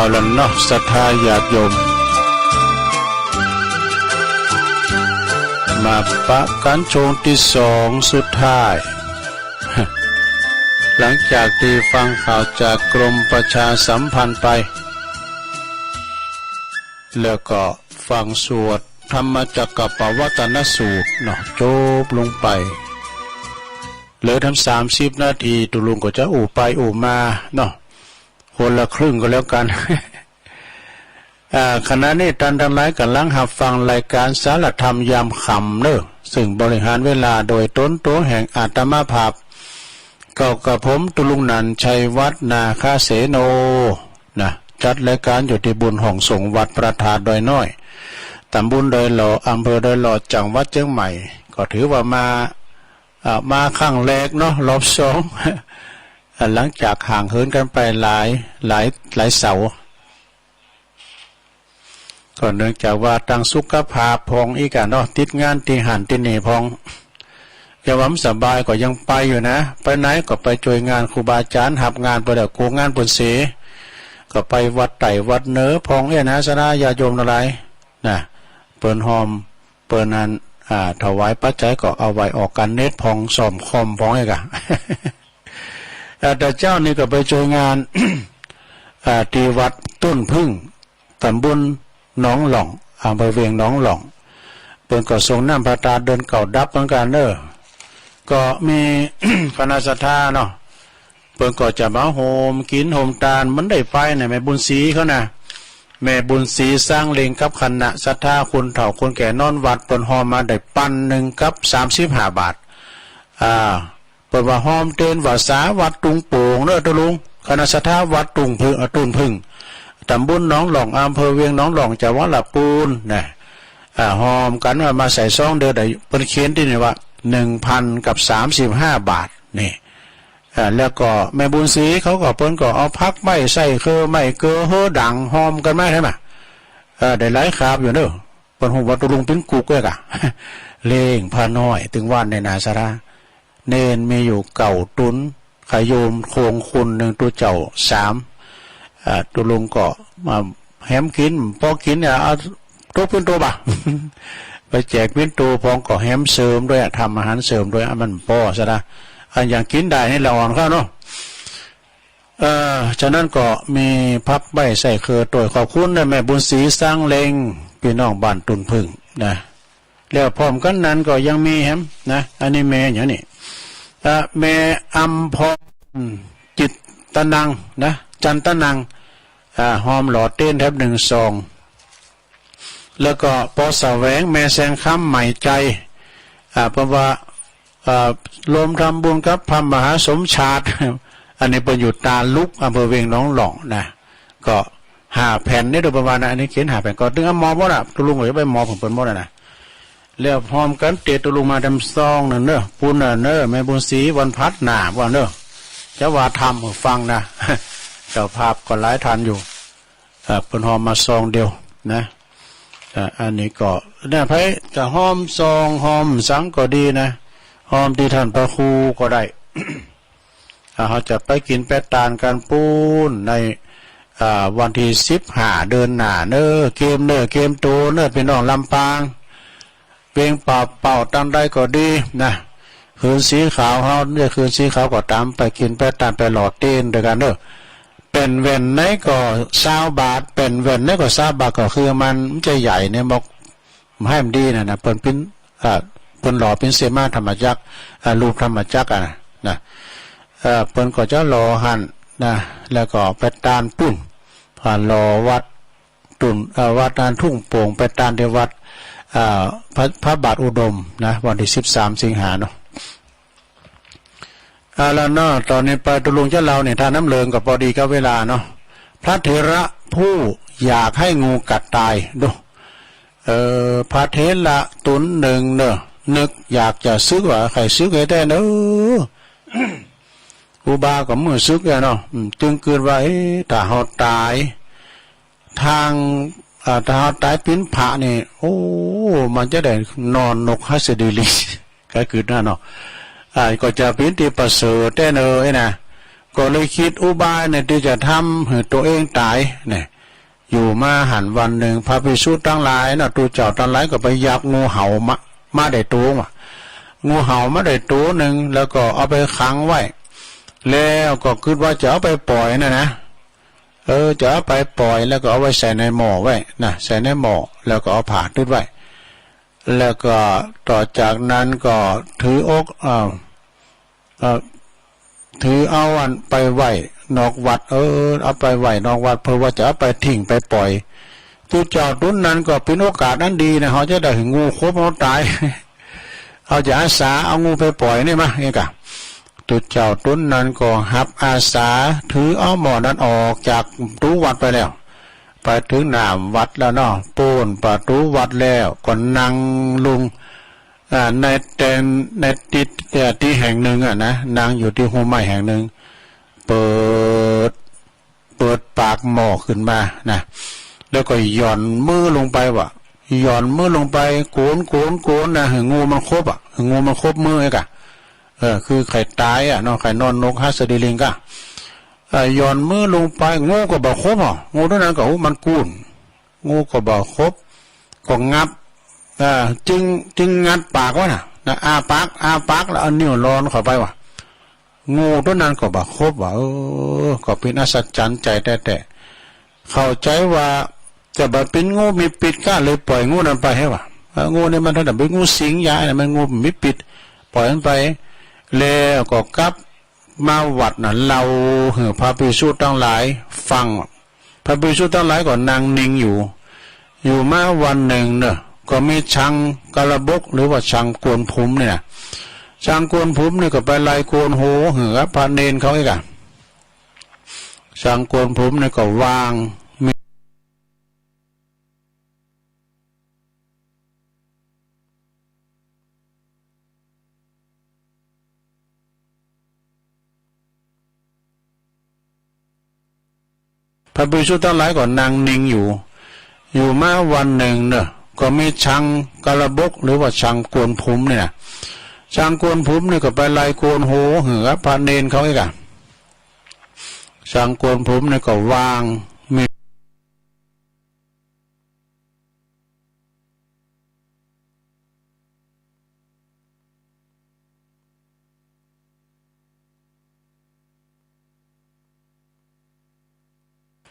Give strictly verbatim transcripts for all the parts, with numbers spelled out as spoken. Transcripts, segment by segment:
เอาละเนาะ ศรัทธาญาติโยม มาปะกั๋นช่วงตี้สองสุดท้าย หลังจากตี้ฟังข่าวจากกรมประชาสัมพันธ์ไป แล้วก็ฟังสวดธรรมจักกัปปวัตตนสูตรเนาะ จบลงไป เหลือทำสามสิบนาที ตุ๊ลุงก็จะอู้ไปอู้มาเนาะ คนละครึ่งก็แล้วกั๋น อ่า ขณะนี้ต้านตังหลายก่ำลังฮับฟังรายก๋านสารธรรมยามค่ำเนาะ ซึ่งบริหารเวลาโดยต๋นตั๋วแห่งอาตมาภาพ ก็กระผมตุ๊ลุงนันท์ ชัยวัฒน์ นาคเสโน นะ จัดรายก๋านอยู่ตี้บุญห้องสงฆ์วัดพระธาตุดอยน้อย ต๋ำบลดอยหล่อ อำเภอดอยหล่อ จังหวัดเจียงใหม่ ก็ถือว่ามา อ่า มาครั้งแรกเนาะ รอบสอง อ่า หลังจากห่างเหินกั๋นไปหลาย หลาย หลายเสาร์ ก็เนื่องจากว่าตางสุขภาพพ่องอี้ก่ะเนาะ ติดงานตี้หั้นตี้นี่พ่อง จะว่าบ่สบายก็ยังไปอยู่นะ ไปไหนก็ไปจ้วยงานครูบาอาจ๋ารย์ ฮับงานไปแล้ว กลัวงานเปิ้นเสีย ก็ไปวัดใต้วัดเหนือพ่องเอี้ยนะ ศรัทธาญาติโยมตังหลายนะ เปิ้นฮอม เปิ้นอัน อ่า ถวายปัจจัยก็เอาไว้ออกก๋านเน็ตพ่อง ซ่อมคอมพ่องเอี้ยก่ะ อ่า แต่เจ๊านี่ก็ไปจ้วยงาน อ่า ตี้วัดต้นผึ้ง ต๋ำบลหนองหล่อง อำเภอเวียงหนองหล่อง เปิ้นก็สรงน้ำพระธาตุเดือนเก้าดับเหมือนกั๋นเนาะ ก็มี คณะศรัทธาเนาะ เปิ้นก็จะมาโฮมกิ๋นโฮมตาน บ่ได้ไปนะ แม่บุญศรีเขานะ แม่บุญศรี สร้างเล็ง กับคณะศรัทธา คนเฒ่าคนแก่นอนวัด เปิ้นฮอมมาได้ปันหนึ่งกับสามสิบห้าบาท อ่า เปิ้นว่าฮอมเตนภาษาวัดตุงโป่งเนาะตุ๊ลุง คณะศรัทธาวัดตุงผึ้ง เอ่อ ตุนผึ้ง ต๋ำบลหนองหล่อง อำเภอเวียงหนองหล่อง จังหวัดลำปูนนะ อ่า ฮอมกั๋นว่ามาใส่ซองเดียวได้ เปิ้นเขียนตี้นี่ว่า หนึ่งพันกับสามสิบห้าบาท นี่ อ่า แล้วก็แม่บุญศรีเขาก็ เปิ้นก็เอาผักไม้ไส้เครือไม้เกลือเฮือดังฮอมกั๋นมาใช่ไหม เออ ได้หลายขาบอยู่เนาะ เปิ้นฮู้ว่าตุ๊ลุงปิ๊งกุ๊กเอี้ยก่ะ เล็งพระน้อย ตึงว่าในนาสารา เณรมีอยู่เก้าต๋น ขะโยมโครงคนหนึ่ง ตุ๊เจ้าสาม อ่า ตุ๊ลุงก็มาแหมกิ๋น ปอกิ๋นเนี่ย เอาตุ๊ปิ้นโตบ่ะ ไปแจกปิ้นโตพ่องก็แหมเสริมด้วยอะ ทำอาหารเสริมด้วยอะ มันปอสารา อันอย่างกิ๋นได้นี่ละอ่อนเข้าเนาะ เอ่อ ฉะนั้นก็มีผักไม้ไส้เครือตวย ขอบคุณนะ แม่บุญศรี สร้างเล็ง ปี้น้องบ้านตุนผึ้งนะ แล้วพร้อมกั๋นนั้นก็ยังมีแหมนะ อันนี้แม่หยังนี่ เอ่อ แม่อำพร จิตตะนังนะ จันตะนัง อ่า ฮอมหล่อเตนแถมหนึ่งซอง แล้วก็ปอแสวง แม่แสงคำ ไหมใจ อ่า เปิ้นว่า อ่า รวมทำบุญกับพระมหาสมชาติ อันนี้เปิ้นอยู่ตาลุก อำเภอเวียงหนองหล่องนะ ก็ห้าแผ่นนี่โดยประมาณนะ อันนี้เขียนห้าแผ่น ก็ตึงเอามอบหมดอะ ตุ๊ลุงก็จะไปมอบของเปิ้นหมดอะนะ แล้วพร้อมกั๋นเตรียมตุ๊ลุงมาแถมซองนั่นเนาะ ปูนน่ะเนาะ แม่บุญศรี วันพฤหัสหน้าว่าเนาะ จะว่าทำหื้อฟังนะ เจ้าภาพก็หลายท่านอยู่ อ่า เปิ้นฮอมมาซองเดียวนะ อ่า อันนี้ก็เนี่ย ใผจะฮอมซองฮอมสังก็ดีนะ ฮอมตี้ต้านพระครูก็ได้ อ่า เฮาจะไปกิ๋นไปตานกั๋นปู๊นใน อ่า วันตี้สิบห้าเดือนหน้าเนาะ เกียมเนื้อเกียมตั๋วเนาะ ปี้น้องลำปาง เวียงป่าเป้าตังใดก็ดีนะ หืนสีขาวเฮาเนี่ย หืนสีขาวก็ต๋ามไปกิ๋นไปตานไปหล่อเตียนตวยกั๋นเนาะ แป้นแว่นไหนก็ซาวบาท แป้นแว่นไหนก็ซาวบาท ก็คือมัน มันจะใหญ่เนี่ย บอก บ่หื้อมันดีนะ นะ เปิ้นปิ้น อ่า เปิ้นหล่อปิ้นเสมาธรรมจักร อ่า รูปธรรมจักรอะนะ นะ เอ่อ เปิ้นก็จะหล่อหั้นนะ แล้วก็ไปตานปู๊น ผ่านหล่อวัด ตุ่น เอ่อ วัดอันทุ่งโป่ง ไปตานตี้วัด เอ่อ พระ พระบาทอุดมนะ วันตี้สิบสามสิงหาเนาะ เอาละเนาะ ต๋อนนี้ไปตุ๊ลุงจะเล่านิทานน้ำเลิงก็ปอดีกับเวลาเนาะ พระเถระผู้อยากหื้องูกัดต๋าย ดู เอ่อ พระเถระต๋นนึ่งเนาะ นึกอยากจะสึกว่า ใค่สึกหื้อแต๊เนาะ อุบาก็บ่สึกแต๊เนาะ อืม จึงกึ๊ดว่า เอ๊ะ ถ้าเฮาต๋าย ตาง อ่า ถ้าเฮาต๋ายเป๋นพระนี่ โอ้ มันจะได้นอนนกหัสดีลิง ก็กึ๊ดนั่นเนาะ อ่า ก็จะเป๋นตี้ประเสริฐแต๊เนาะ เอ๊ะนะ ก็เลยกึ๊ดอุบายเนี่ยตี้จะทำหื้อตั๋วเองต๋ายเนี่ย อยู่มาหั้นวันนึ่ง พระภิกษุตังหลายเนาะ ตุ๊เจ้าตังหลายก็ไปยับงูเห่ามา มาได้ตั๋วว่ะ งูเห่ามาได้ตั๋วนึ่ง แล้วก็เอาไปขังไว้ แล้วก็กึ๊ดว่าจะเอาไปป่อยนั่นนะ เออ จะเอาไปป่อย แล้วก็เอาไว้ใส่ในหม้อไว้นะ ใส่ในหม้อ แล้วก็เอาผ้าตึ๊ดไว้ แล้วก็ต่อจากนั้นก็ถือโอก เอ่อ เอ่อ ถือเอาอันไปไว้นอกวัด เออ เอาไปไว้นอกวัด เพื่อว่าจะเอาไปทิ้งไปป่อย ตุ๊เจ้าตุ๊นนั้นก็เป๋นโอกาสอันดีนะ เฮาจะได้หึงงูขบเฮาต๋าย เฮาจะอาสาเอางูไปป่อยนี่มะ เอ๊ะกะ ตุ๊เจ้าตุ๊นนั้นก็ฮับอาสา ถือเอาหม้อนั้นออกจากประตู๋วัดไปแล้ว ไปเถิงหน้าวัดแล้วเนาะ โป้นประตู๋วัดแล้วก็นั่งลง อ่า ในแตน ในตี้ เอ่อ ตี้แห่งนึ่งอะนะ นั่งอยู่ตี้ฮ่มไม้แห่งนึ่ง เปิด เปิดปากหม้อขึ้นมานะ แล้วก็หย่อนมือลงไปว่ะ หย่อนมือลงไป โกน โกน โกนนะ หึงงูมันขบอะ หึงงูมันขบมือไอ้กะ เออ คือใค่ต๋ายอะเนาะ ใค่นอนนกหัสดีลิงกะ เอ่อ หย่อนมือลงไป งูก็บ่ขบอ่ะ งูตั๋วนั้นก็ โอ้ มันกู้น งูก็บ่ขบ ก็งับ อ่า จึง จึงงับปากไว้น่ะ นะ อ้าปาก อ้าปาก แล้วเอานิ้วลอนเข้าไปว่ะ งูตั๋วนั้นก็บ่ขบว่ะ เออ ก็เป๋นอัศจรรย์ใจ๋แต๊ๆ เข้าใจ๋ว่าจะบ่เป๋นงูมีปิษก้า เลยป่อยงูนั้นไปหื้อว่ะ เออ งูนี่มันถ้าเป๋นงูสิงยานะ มันงูมีปิษ ป่อยมันไป แล้วก็กลับ มาวัดน่ะ เล่าหื้อพระภิกษุตังหลายฟัง พระภิกษุตังหลายก็นั่งนิ่งอยู่ อยู่มาวันนึ่งเนาะ ก็มีช้างกระบก หรือว่าช้างโกนผมนี่นะ ช้างโกนผมนี่ก็ไปไล่โกนหัวหื้อพระเณรเขาอีกอะ ช้างโกนผมนี่ก็วาง พระภิกษุตังหลายก็นั่งนิ่งอยู่ อยู่มาวันนึ่งเนาะ ก็มีช้างกระบก หรือว่าช้างโกนผมนี่นะ ช้างโกนผมนี่ก็ไปไล่โกนหัวหื้อพระเณรเขาอีกอะ ช้างโกนผมนี่ก็วาง มี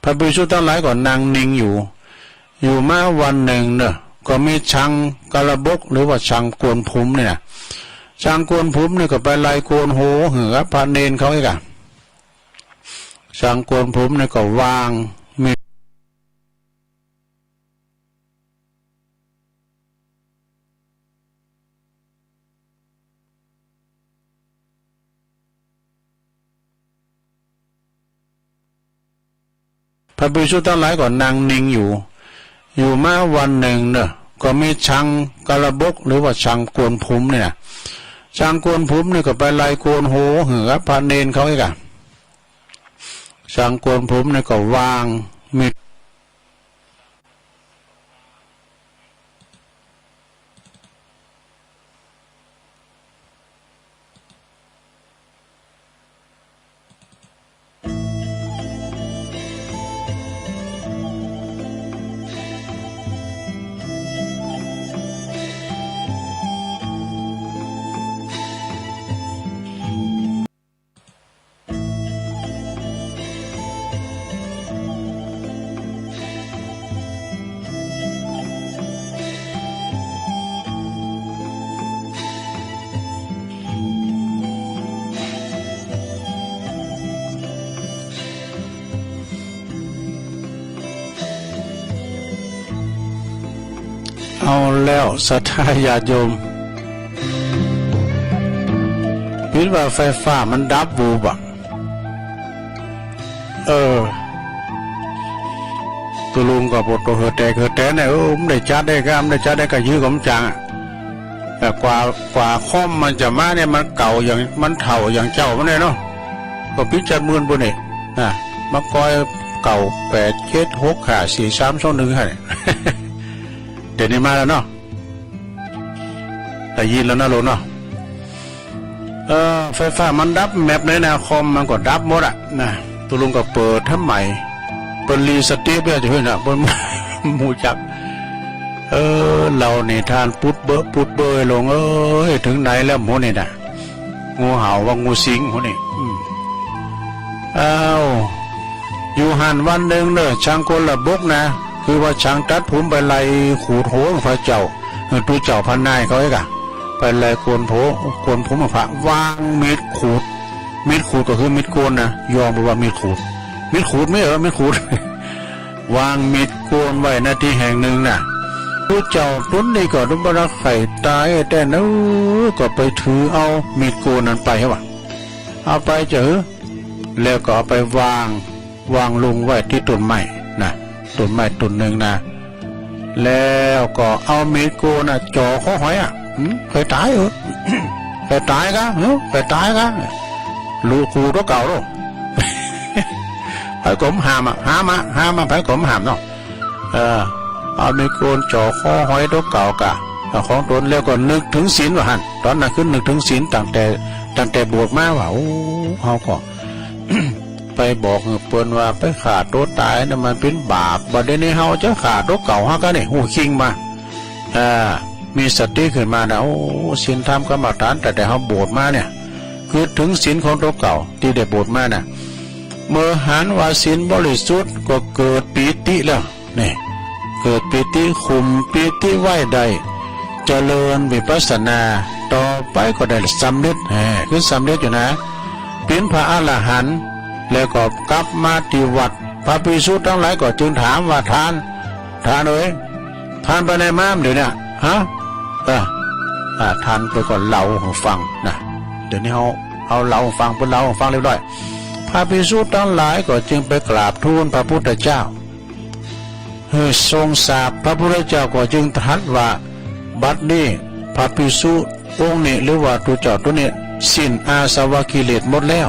พระภิกษุตังหลายก็นั่งนิ่งอยู่ อยู่มาวันนึ่งเนาะ ก็มีช้างกระบก หรือว่าช้างโกนผมนี่นะ ช้างโกนผมนี่ก็ไปไล่โกนหัวหื้อพระเณรเขาอีกอะ ช้างโกนผมนี่ก็วาง มี พระภิกษุตังหลายก็นั่งนิ่งอยู่ อยู่มาวันนึ่งเนาะ ก็มีช้างกระบก หรือว่าช้างโกนผมนี่นะ ช้างโกนผมนี่ก็ไปไล่โกนหัวหื้อพระเณรเขาอีกอะ ช้างโกนผมนี่ก็วาง มี เอาแล้วศรัทธาญาติโยม ปิดว่าไฟฟ้ามันดับบูบอะ เออ ตุ๊ลุงก็ปวดตั๋วเหื่อแตกเหื่อแตนเนี่ย เออ มันได้จัดได้ก้า มันได้จัดได้ก้า ยื้อก็มันจังอะ แต่กว่า กว่าคอมมันจะมาเนี่ย มันเก่าอย่าง มันเฒ่าอย่างเจ้ามันเนี่ยเนาะ ก็ปิ๊กจัดเมินปู้นนี่ นะ มาก้อยเก่า แปดเจ็ดหกห้าสี่สามสองหนึ่ง หั่น เดี๋ยวนี้มาแล้วเนาะ ได้ยินแล้วนะลุงเนาะ เออ ไฟฟ้ามันดับแมปเลยนะ คอมมันก็ดับหมดอะนะ ตุ๊ลุงก็เปิดทำใหม่ เปิ้นหลีสติเปียะจะหื้อน่ะ เปิ้นบ่ฮู้จัก เออ เล่านิทานปุ๊ดเบ้อปุ๊ดเบ้อ หลวงเอ๋ย เถิงไหนแล้วหมู่นี่น่ะ งูเห่าว่างูสิงหมู่นี่ อืม อ้าว อยู่หั้นวันนึ่งเน่อ ช้างโกลบกนะ คือว่าช้างตัดผมไปไล่ขูดโหนพระเจ้า เออ ตุ๊เจ้าพระนายเขาเอกอะ ไปไล่โกนโผ โกนผมพระ วางมีดขูด มีดขูดก็คือมีดโกนนะ ยอมบ่ว่ามีดขูด มีดขูด มีด เออ มีดขูด วางมีดโกนไว้ ณ ตี้แห่งนึ่งน่ะ ตุ๊เจ้าตุ๊นนี้ก็บ่ได้ใค่ต๋ายแต๊เน่อ ก็ไปถือเอามีดโกนนั้นไปว่ะ เอาไปเจ๋อ แล้วก็เอาไปวาง วางลงไว้ตี้ต้นไม้น่ะ ต้นไม้ต้นนึ่งน่ะ แล้วก็เอามีดโกนน่ะ จ่อคอหอยอะ หืม ใค่ต๋ายเออ ใค่ต๋ายกะ หืม ใค่ต๋ายกะ ลูกกูตัวเก่าลูก ใผก็บ่ห้ามอะ ห้ามอะ ห้ามอะ ใผก็บ่ห้ามเนาะ เออ เอามีดโกนจ่อคอหอยตัวเก่ากะ เอาของตน แล้วก็นึกเถิงศีลว่าหั้น ต๋อนนั้นคือนึกเถิงศีลตั้งแต่ ตั้งแต่บวชมาว่า โอ้ เฮาก็ ไปบอกหื้อเปิ้นว่าไปฆ่าตั๋วต๋ายน่ะมันเป๋นบาป บัดเดี๋ยวนี้เฮาจะฆ่าตั๋วเก่าเฮากะนี่ ฮู้คิงมา อ่า มีสติขึ้นมาน่ะ โอ้ ศีลธรรมกรรมฐานตั้งแต่เฮาบวชมาเนี่ย คือเถิงศีลของตั๋วเก่าตี้ได้บวชมาน่ะ เมื่อหันว่าศีลบริสุทธิ์ก็เกิดปีติแล้ว นี่ เกิดปีติ คุมปีติไว้ได้ เจริญวิปัสสนา ต่อไปก็ได้สำเร็จ แหม คือสำเร็จอยู่นะ เป๋นพระอรหันต์ แล้วก็กลับมาตี้วัด พระภิกษุตังหลายก็จึงถามว่า ท่าน ท่านเอ๋ย ท่านไปไหนมาเดี๋ยวนี้ ฮะ เออ อ่า ท่านเปิ้นก็เล่าหื้อฟังนะ เดี๋ยวนี้เฮา เฮาเล่าหื้อฟัง เปิ้นเล่าหื้อฟังเรียบร้อย พระภิกษุตังหลายก็จึงไปกราบทูลพระพุทธเจ้า หื้อทรงทราบ พระพุทธเจ้าก็จึงตรัสว่า บัดนี้พระภิกษุองค์นี้ หรือว่าตุ๊เจ้าตุ๊นนี้ สิ้นอาสวะกิเลสหมดแล้ว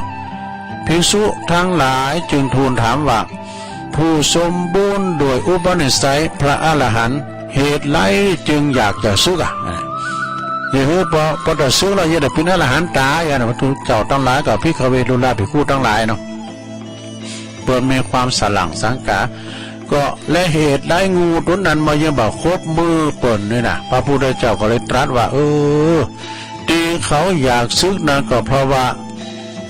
ภิกษุตังหลายจึงทูลถามว่า ผู้สมบูรณ์ด้วยอุปนิสัยพระอรหันต์ เหตุใดจึงอยากจะสึกอะ อ่ะ นี่คือปอ ปอจะสึกแล้ว เยียะได้เป๋นอรหันต์ต๋ายอะนะ ตุ๊เจ้าตังหลายกับ ภิกขเว ดูราภิกขุตังหลายเนาะ เปิ้นมีความสะหลั่งสังกา ก็และเหตุใดงูตุ๊นนั้นมายังบ่คบมือเปิ้นนี่นะ พระพุทธเจ้าก็เลยตรัสว่า เออ ตี้เขาอยากสึกนั้นก็เพราะว่า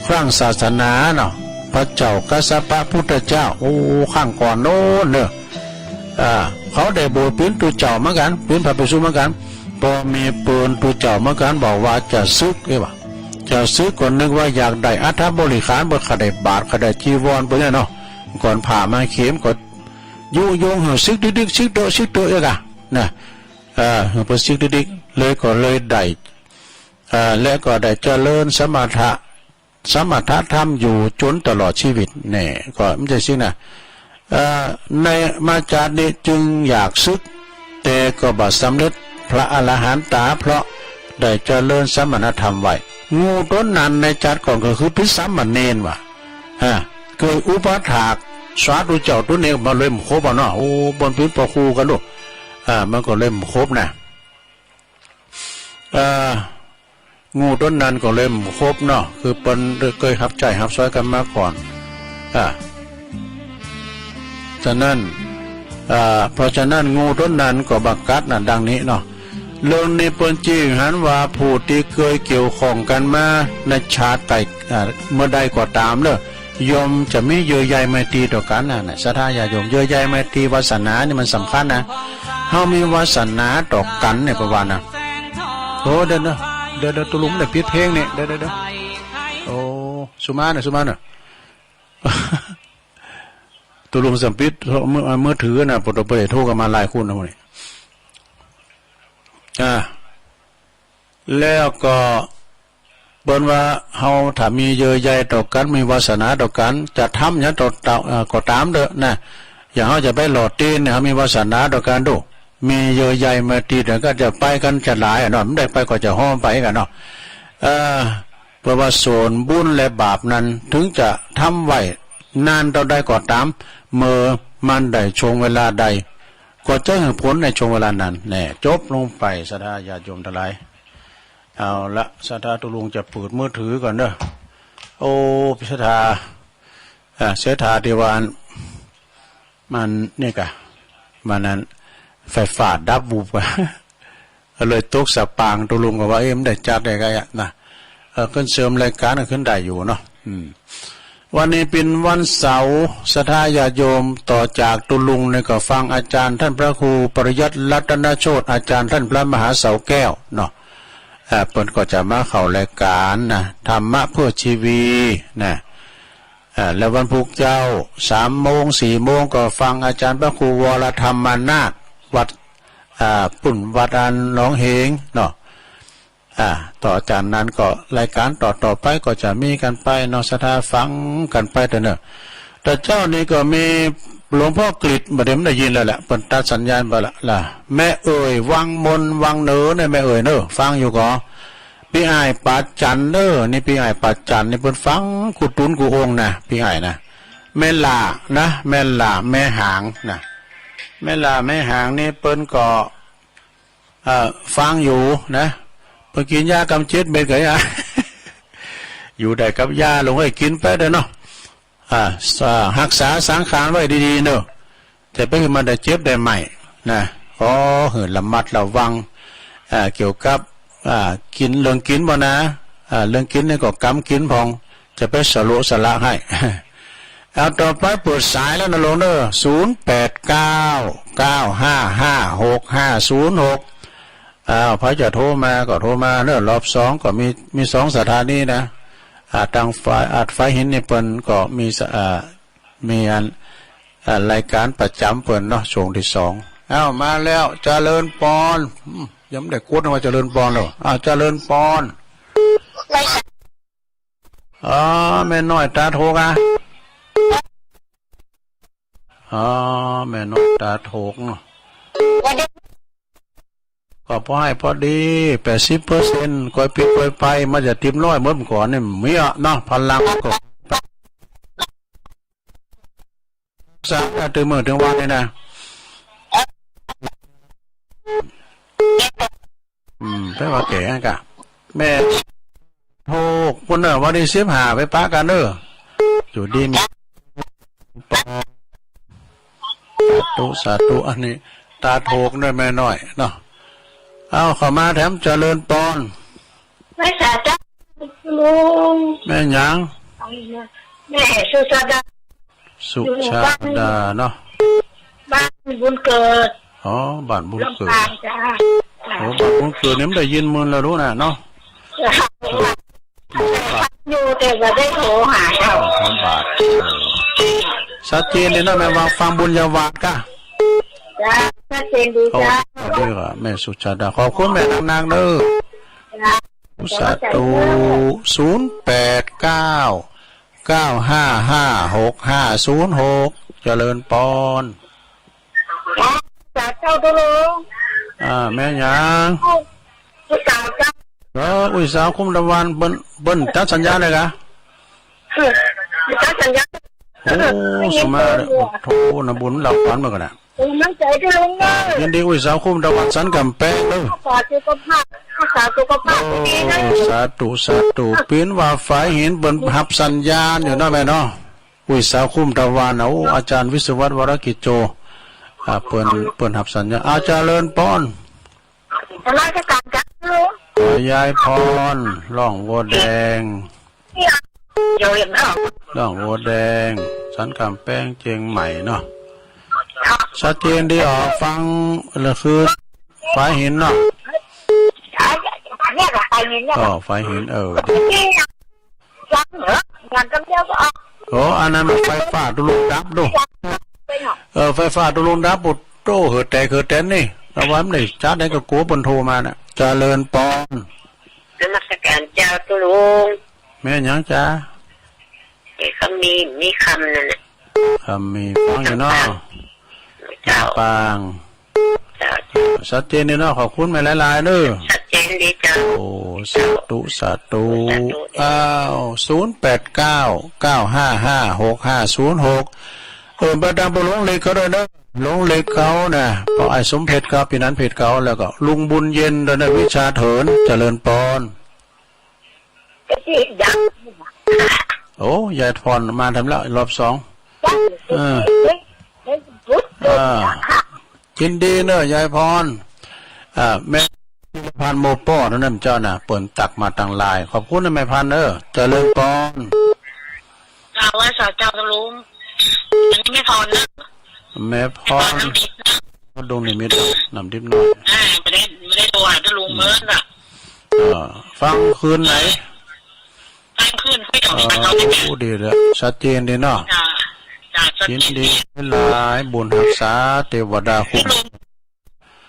ครั้งศาสนาเนาะ พระเจ้ากัสสปะพุทธเจ้า โอ้ ครั้งก่อนโน้นเน่อ อ่า เขาได้บวชเป๋นตุ๊เจ้าเหมือนกั๋น เป๋นพระภิกษุเหมือนกั๋น ปอมีเปิ้นตุ๊เจ้าเหมือนกั๋น บอกว่าจะสึก เอ๊ะวะ จะสึกก็นึกว่าอยากได้อัฐบริขาร บ่าข้าได้บาตร ข้าได้จีวร เปิ้นเนี่ยเนาะ ก่อนผ้ามาเข็มก็ยุยงหื้อสึกดิกๆ สึกเต๊อะ สึกเต๊อะ เอ๊ะกะ นะ เออ หื้อเปิ้นสึกดิกๆ เลยก็เลยได้ เอ่อ และก็ได้เจริญสมถะ สมถะธรรมอยู่จนตลอดชีวิต แน่ ก็บ่ใจ้สินะ เอ่อ ในมาจาตินี้จึงอยากสึก แต่ก็บ่สำเร็จพระอรหันตา เพราะได้เจริญสมณธรรมไว้ งูตุ๊นนั้นในจาติก่อนก็คือเป๋นสามเณรว่ะ ฮะ เกยอุปถากสาธุเจ้าตุ๊นนี้มาเลยบ่คบอะเนาะ โอ้ บ่เป๋นปอครูกั๋นลูก อ่า มันก็เลยบ่คบนะ เอ่อ งูตุ๊นนั้นก็เลยบ่คบเนาะ คือเปิ้นเกยฮับใจ๊ฮับซอยกั๋นมาก่อน อ่า ฉะนั้น อ่า เพราะฉะนั้นงูตุ๊นนั้นก็บ่กัดนะ ดังนี้เนาะ เรื่องนี้เปิ้นจี้หันว่าผู้ตี้เกยเกี่ยวข้องกั๋นมาในชาติใด อ่า เมื่อใดก็ต๋ามเน่อ ย่อมจะมีเยื่อใยไมตรีต่อกั๋นนะ นะ ศรัทธาญาติโยม เยื่อใยไมตรีวาสนานี่มันสำคัญนะ เฮามีวาสนาต่อกั๋นเนี่ย เปิ้นว่านะ โอ้ เดี๋ยวนะ เดี๋ยวๆ ตุ๊ลุงได้ปิดเพลงนี่ เดี๋ยวๆ โอ้ สุมาเน่อ สุมาเน่อ ตุ๊ลุงสัมปิด มือ มือถือน่ะ ปะโตไปโทรกั๋นมาหลายคนนะพวกนี้ อ่า แล้วก็ เปิ้นว่าเฮาถ้ามีเยื่อใยต่อกั๋น มีวาสนาต่อกั๋น จะทำหยังต่อ ต่อ เอ่อ ก็ต๋ามเต๊อะนะ อย่างเฮาจะไปหล่อเตียนเนี่ย เฮามีวาสนาต่อกั๋นดู มีเยื่อใยไมตรีต่อกั๋น จะไปกั๋นจะหลายอะเนาะ บ่ได้ไปก็จะฮ้อมไปกั๋นเนาะ เอ่อ เปิ้นว่าส่วนบุญและบาปนั้น ถึงจะทำไว้นานเต้าใดก็ต๋าม เมื่อมันได้ช่วงเวลาใด ก็จะหื้อผลในช่วงเวลานั้นแน่ จบลงไป ศรัทธาญาติโยมตังหลาย เอาละ ศรัทธาตุ๊ลุงจะเปิดมือถือก่อนเน่อ โอ้ ศรัทธา อ่า ศรัทธาตี้ว่าอัน มันนี่กะ วันนั้นไฟฟ้าดับวุบกะ เลยตกสะปาง ตุ๊ลุงก็ว่า เอ๊ะ มันได้จัดได้ไงอะนะ เออ ขึ้นเสริมรายก๋านก็ขึ้นได้อยู่เนาะ อืม วันนี้เป๋นวันเสาร์ ศรัทธาญาติโยม ต่อจากตุ๊ลุงนี่ก็ฟังอาจ๋ารย์ต้านพระครูปริยัติรัตนโชติ อาจ๋ารย์ต้านพระมหาเสาแก้วเนาะ อ่า เปิ้นก็จะมาเข้ารายก๋านนะ ธรรมะเพื่อชีวีนะ อ่า แล้ววันพูกเจ้า สามโมง สี่โมง ก็ฟังอาจ๋ารย์พระครูวรธรรมนาถ วัด อ่า ปุ้นวัดอันหนองเหงเนาะ อ่า ต่อจากนั้นก็รายก๋านต่อๆ ไปก็จะมีกั๋นไปเนาะ ศรัทธาฟังกั๋นไปเต๊อะเนาะ แต่เจ๊านี้ก็มีหลวงพ่อกฤษ บ่าเดี่ยวมันได้ยินแล้วแหละ เปิ้นตัดสัญญาณไปละล่ะ แม่เอ๋ยวังมนวังเหนือเนี่ย แม่เอ๋ยเนอะ ฟังอยู่ก่อ ปี้อ้ายป๋าจั๋นเนอะ นี่ปี้อ้ายป๋าจั๋นนี่เปิ้นฟังกู้ตุ๊นกู้องค์นะ ปี้อ้ายนะ แม่หล้านะ แม่หล้า แม่หางนะ แม่หล้า แม่หางนี่เปิ้นก็ เอ่อ ฟังอยู่นะ เปิ้นกิ๋นยากำเจ็ดเม็ดก็ยา อยู่ได้กับยา หลวงเอ้ย กิ๋นไปเต๊อะเนาะ อ่า ส- อ่า ฮักษาสังขารไว้ดีๆ เนาะ จะไปหื้อมันได้เจ็บได้ไข้นะ ขอหื้อระมัดระวัง อ่า เกี่ยวกับ อ่า กิ๋น เรื่องกิ๋นบ่นะ อ่า เรื่องกิ๋นนี่ก็กำกิ๋นพ่อง จะไปสละสละหื้อ เอาต่อไปเปิดสายแล้วนะหลวงเนอะ ศูนย์แปดเก้า เก้าห้าห้า หกห้าศูนย์หก อ้าว ใผจะโทรมาก็โทรมาเนอะ รอบสองก็มี มีสองสถานีนะ อ่า ตางฝาย อ่า ฝายหินนี่เปิ้นก็มีส- อ่า มีอัน อ่า รายก๋านประจ๋ำเปิ้นเนาะ ช่วงตี้สอง อ้าว มาแล้ว เจริญปอน อืม ยังบ่ได้กดว่าเจริญปอนเลย อ้าว เจริญปอน อ๋อ แม่น้อยต๋าถูกอะ อ๋อ แม่น้อยต๋าถูกเนาะ ก็ปอหื้อปอดี แปดสิบเปอร์เซ็นต์ ก่อยปิดก่อยไป มันจะเต็มร้อยเมิดก่อนนี่ มีอะเนาะ พลังก็ สาธุ เถิงมื้อเถิงวันนี่นะ อืม แปลว่าแก่กะ แม่ถูกปุ้นเนอะ วันตี้สิบห้าไปปะกั๋นเนอะ อยู่ดีมี สาธุ สาธุ อันนี้ต๋าถูกเนอะ แม่น้อยเนาะ เอาเข้ามาแถม เจริญปอน ไหว้สาเจ้าลุง แม่หยัง แม่สุชาดา สุชาดาเนาะ บ้านบุญเกิด อ๋อ บ้านบุญเกิด ลำปางจ้า โอ้ บ้านบุญเกิดนี่มันได้ยินเมินแล้วรู้นะเนาะ อยู่แต่บ่ได้โทรหาเจ้า สองบาท เออ ชัดเจนดีเนาะ แม่ว่าฟังบุญญาบาตรกะ จ้า ชัดเจนดีจ้า โอ้ ดีกว่า แม่สุชาดา ขอบคุณแม่นักๆ เด้อ จ้า สาธุ ศูนย์แปดเก้า เก้าห้าห้า หกห้าศูนย์หก เจริญปอน สาธุเจ้าตุ๊ลุง อ่า แม่หยัง ลูกสาวเจ้า เออ อุ้ยสาวคุ้มตะวัน เปิ้น เปิ้นตัดสัญญาณเลยกะ เออ ตัดสัญญาณ โอ้ สมา โอ้โธ่ นะบุญหลับฝันมาก่อนนะ เออ น้ำใจตุ๊ลุงเนอะ ยินดีอุ้ยสาวคุ้มตะวันสันก๋ำแปงเนอะ รักษาสุขภาพ รักษาสุขภาพดีนะ โอ้ สาธุ สาธุ เปิ้นว่าฝายหินเปิ้นฮับสัญญาณอยู่เนาะแม่เนาะ อุ้ยสาวคุ้มตะวันนะ โอ้ อาจ๋ารย์วิศวัตร วรกิจโจ อ่า เปิ้น เปิ้นฮับสัญญาณ อา เจริญปอน นมัสก๋านจ้าตุ๊ลุง ขอยายพร ร่องวัวแดง เนี่ย เดี๋ยวเห็นแล้ว ร่องวัวแดง สันก๋ำแปง เจียงใหม่เนาะ ชัดเจนดีอ๋อ ฟังละคือฝายหินเนาะ เนี่ยกับฝายหินเนี่ย อ๋อ ฝายหิน เออ ยังเหรอ ยังกำเดียวก็ออก โอ้ อันนั้นมันไฟฟ้าตุ๊ลุงดับดู เออ ไฟฟ้าตุ๊ลุงดับ โอ้โธ่ เหือดแตกเหือดแตนนี่ ระวังเลย จ๊ะ ได้ก็กั๋วเปิ้นโทรมาน่ะ เจริญปอน นมัสก๋านเจ้าตุ๊ลุง แม่หยังจ๊ะ เอ๊ะ เขามี มีคำนั่นน่ะ คำมี ฟังอยู่เนาะ เจ้า ลำปาง เจ้า ชัดเจนดีเนาะ ขอบคุณแม่หลายๆ เด้อ ชัดเจนดีเจ้า โอ้ สาธุ สาธุ สาธุ อ้าว ศูนย์แปดเก้า เก้าห้าห้า หกห้าศูนย์หก เออ ไปตางป้อหลวงเหล็กเขาด้วยเนาะ หลวงเหล็กเขาน่ะ ป้ออ้ายสมเพชรเขา ปี้นันเพชรเขา แล้วก็ลุงบุญเย็นด้วยนะ วิชาเถิน เจริญปอน โอ้ ยายพรมาทำแล้ว รอบสอง เออ อ่า ยินดีเน่อยายพร อ่า แม่พิรพันธ์โมป้อนั่นนะเจ้านะ เปิ้นตักมาตางไลน์ ขอบคุณนะแม่พันธ์เอ้อ เจริญปอน กราบไหว้สาเจ้าตะลุง อันนี้แม่พรเนอะ แม่พร แม่พรน้ำดิบเนอะ ดงนิมิตรน้ำดิบน้อย อ่า บ่ได้ บ่ได้โทรหาตะลุงเมินน่ะ เออ ฟังคืนไหน ฟังคืนค่อยกลับมาเอาได้ไหม โอ้ ดีแล้ว ชัดเจนดีเนาะ จ้ะ จ้ะ ชัดเจน ยินดีหลาย บุญฮักษาเตวดาคุ้ม ตะลุง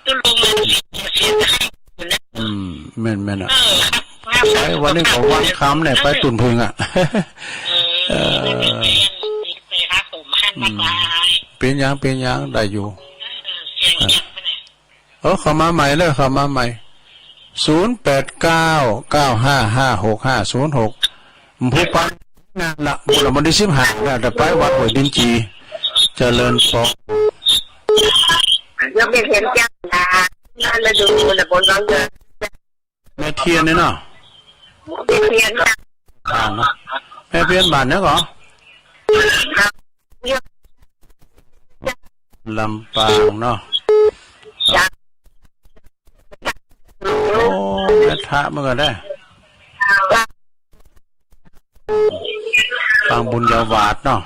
ตะลุงเลยเสีย เสียให้อยู่นะ อืม แม่นๆ น่ะ เออ ครับ ไปวันนี้ก็วันค่ำเนี่ย ไปตุ่นผึ้งอะ เออ เออ ไปหาผมหันมา อืม ตาย เป๋นหยัง เป๋นหยัง ได้อยู่ เออ เสียงเงียบไปไหน เออ เข้ามาใหม่เลย เข้ามาใหม่ ศูนย์แปดเก้า เก้าห้าห้า หกห้าศูนย์หก ผู้ปันงานละ บุญละวันที่สิบห้าแล้ว แต่ไปวัดห้วยดินจี เจริญปอน ยังไม่เห็นจ้า งานฤดูนะ บนวังเดิน แม่เทียนนี่เนาะ แม่เทียนจ้ะ อ่าเนาะ แม่เทียนบ้านเนี่ยก่อ ลำปางเนาะ จ้ะ โอ้ แม่ทะเหมือนกันเด้อ ปางบุญญาวาสเนาะ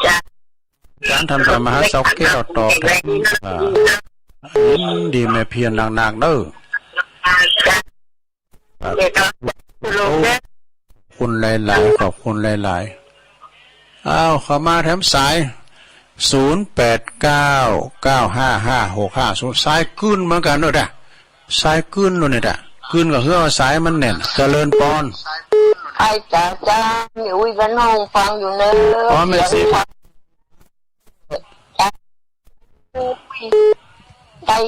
จ้ะ อาจ๋ารย์ท่านก็มาหาเสาแก้วต่อไป อ่า ยินดีแม่เพียรหนักๆ เด้อ จ้ะ ครับ เดี๋ยวก็ โอ้ ขอบคุณหลายๆ ขอบคุณหลายๆ อ้าว เข้ามาแถมสาย ศูนย์แปดเก้า เก้าห้าห้า หกห้าศูนย์ สายกึ้นเหมือนกันเนาะ สายกึ้นโน่นเนี่ยจ้ะ กึ้นก็คือว่าสายมันแน่น เจริญปอน ไอ้จ๋าจ้า มีอุ้ยบ้านห้องฟังอยู่เนอะ อ๋อ แม่สิ เสียงฟัง ได้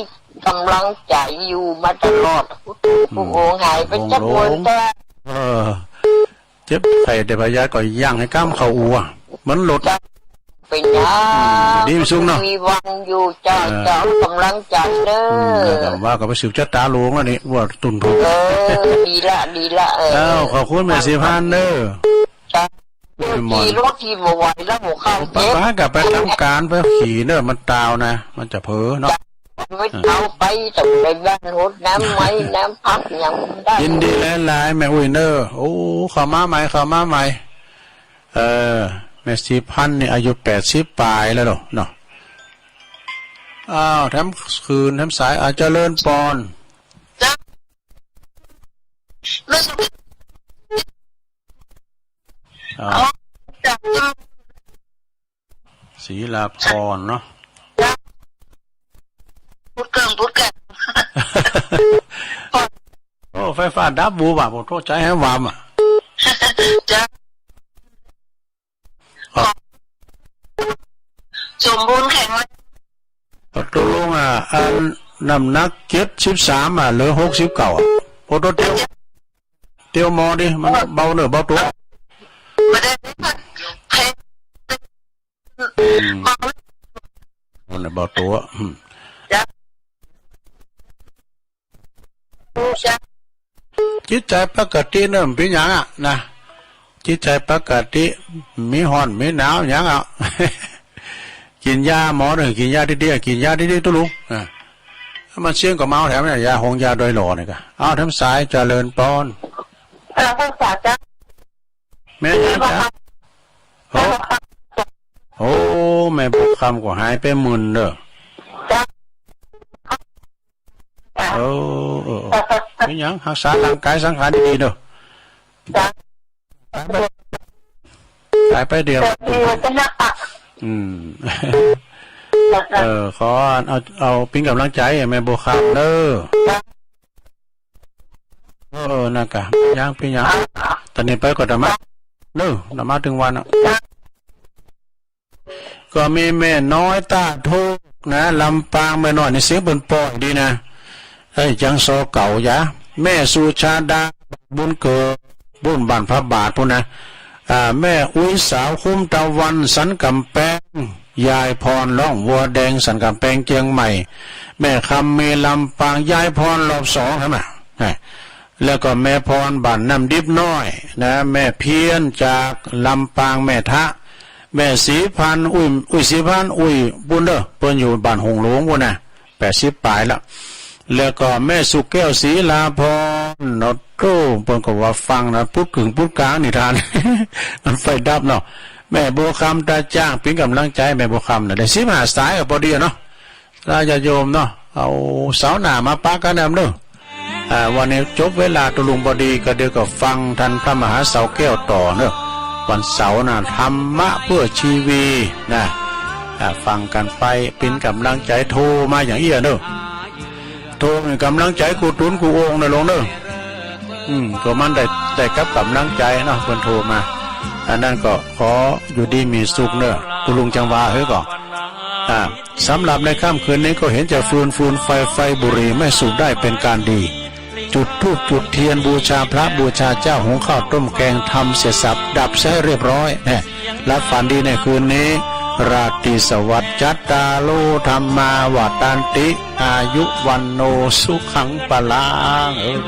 กำลังใจอยู่มาตลอด อืม ผู้องค์หายไปจักคน เออ เจ็บไข้ได้พยาธิก็ยังหื้อก้ำเข้าอัว มันลด จ้ะ เป๋นหยัง อืม ดีสุดเนาะ มีวันอยู่จ้ะ เออ จ้ะ กำลังใจเด้อ อืม แล้วก็ว่าก็ไปสืบชะตาหลวงแล้วนี่ ว่าตุ่นผึ้ง เออ ดีละ ดีละ เออ อ้าว ขอบคุณแม่สีพันธุ์เด้อ จ้ะ ขี่รถขี่บ่ไหวแล้ว หัวเข่าเจ็บ ป้าก็ไปทำก๋านไปขี่เนอะ มันตาวนะ มันจะเผลอเนาะ จ้ะ ไม่เอาไป ต้องไปบ้านหดน้ำไม้ น้ำพักยังได้ ยินดีหลายๆ แม่อุ้ยเนอะ โอ้ เข้ามาใหม่ เข้ามาใหม่ เออ แม่สีพันธุ์นี่อายุแปดสิบปลายแล้วเนาะ อ้าว แถมคืน แถมสาย อ่ะ เจริญปอน จ้ะ อ้าว จ้ะ ศรีลาพรเนาะ จ้ะ พูดเกิ่ง พูดเกิ่ง โอ้ ไฟฟ้าดับบูบอ่ะ ผมโทษใจให้วามอ่ะ จ้ะ สมบูรณ์แข็งแรง ตกลงอ่ะ อันน้ำหนักเจ็ดสิบสามอ่ะ เหลือหกสิบเก้าอ่ะ โอ้ ตัวเตียว เตียวหมอดิ มันเบาเนื้อเบาตั๋ว บ่ได้ อืม เบาเนื้อเบาตั๋ว อืม จ้ะ จิตใจ๋ปกติเนาะ บ่เป๋นหยังอ่ะนะ จิตใจ๋ปกติ มีฮ้อนมีหนาวหยังอ่ะ กิ๋นยาหมอเนาะ กิ๋นยาดีๆ กิ๋นยาดีๆ ตุ๊ลุง อ่ะ มันเสี้ยงก็เมาแถมเนี่ย ยาหงยาดอยหล่อนี่ก็ เอาแถมสาย เจริญปอน เออ ภาษาจ้ะ แม่หยังจ๊ะ โอ้ โอ้ แม่บัวคำก็หายไปหมื่นเด้อ จ้ะ เออ เออ เออ บ่เป๋นหยัง ฮักษาร่างก๋ายสังขารดีๆ เด้อ จ้ะ ต๋ายไปเดียว อืม เออ ขอเอา เอาเป๋นก๋ำลังใจ๋แม่บัวคำเด้อ เออ นั่นกะ บ่เป๋นหยัง บ่เป๋นหยัง ต๋อนนี้ไปก็ธรรมะ เนอะ ธรรมะตึงวันอ่ะ ก็มีแม่น้อยต้าทุกข์นะ ลำปาง แม่น้อยนี่เสียงเปิ้นป้อดีนะ เอ้ย ยังซอเก่าหยา แม่สุชาดา บุญเกิด บุญบ้านพระบาทพู้นนะ อ่า แม่อุ๊ยสาวคุ้มตะวัน สันก๋ำแปง ยายพรร้องวัวแดง สันก๋ำแปงเจียงใหม่ แม่คำมีลำปาง ยายพรรอบสองใช่ไหม นะ แล้วก็แม่พรบ้านน้ำดิบน้อยนะ แม่เพี้ยนจากลำปาง แม่ทะ แม่ศรีพันธุ์ อุ้ย อุ้ยศรีพันธุ์ อุ้ยปุ้นเน่อ เปิ้นอยู่บ้านหงส์หลวงปุ้นน่ะ แปดสิบป๋ายละ แล้วก็แม่สุขแก้วศรีลาภรณ์ เนาะ โต้ เปิ้นก็ว่าฟังนะ ปุ๊ดกึ่งปุ๊ดกลางนี่ต้าน มันไฟดับเนาะ แม่บัวคำตาจ้าง เป๋นก๋ำลังใจ๋ แม่บัวคำน่ะ ได้สิบห้าสายก็ปอดีเนาะ ลาญาติโยมเนาะ เอาเสาร์หน้ามาปะกั๋นแหมเน่อ อ่า วันนี้จบเวลาตะลุงปอดี ก็เดี๋ยวก็ฟังต้านพระมหาเสาแก้วต่อเน่อ วันเสาร์น่ะ ธรรมะเพื่อชีวีนะ อ่า ฟังกั๋นไปเป๋นก๋ำลังใจ๋ โทรมาอย่างอี้เน่อ โทรเป๋นก๋ำลังใจ๋กู้ตุ๊นกู้องค์เน่อหลวงเน่อ อืม ก็มันได้ ได้กับก๋ำลังใจ๋เนาะ เปิ้นโทรมา อันนั้นก็ขออยู่ดีมีสุขเน่อ ตะลุงจังหวาหื้อก่อ อ่า สำหรับในค่ำคืนนี้ก็เห็นจะฟืน ฟืน ไฟ ไฟ บุหรี่ไม่สูบได้เป็นการดี จุดธูปจุดเทียนบูชาพระบูชาเจ้า หุงข้าวต้มแกง ทำเสร็จสับดับเสียให้เรียบร้อย แหม หลับฝันดีในคืนนี้ ราตรีสวัสดิ์ จัตตาโร ธัมมา วัฑฒันติ อายุ วัณโณ สุขัง พลัง เออ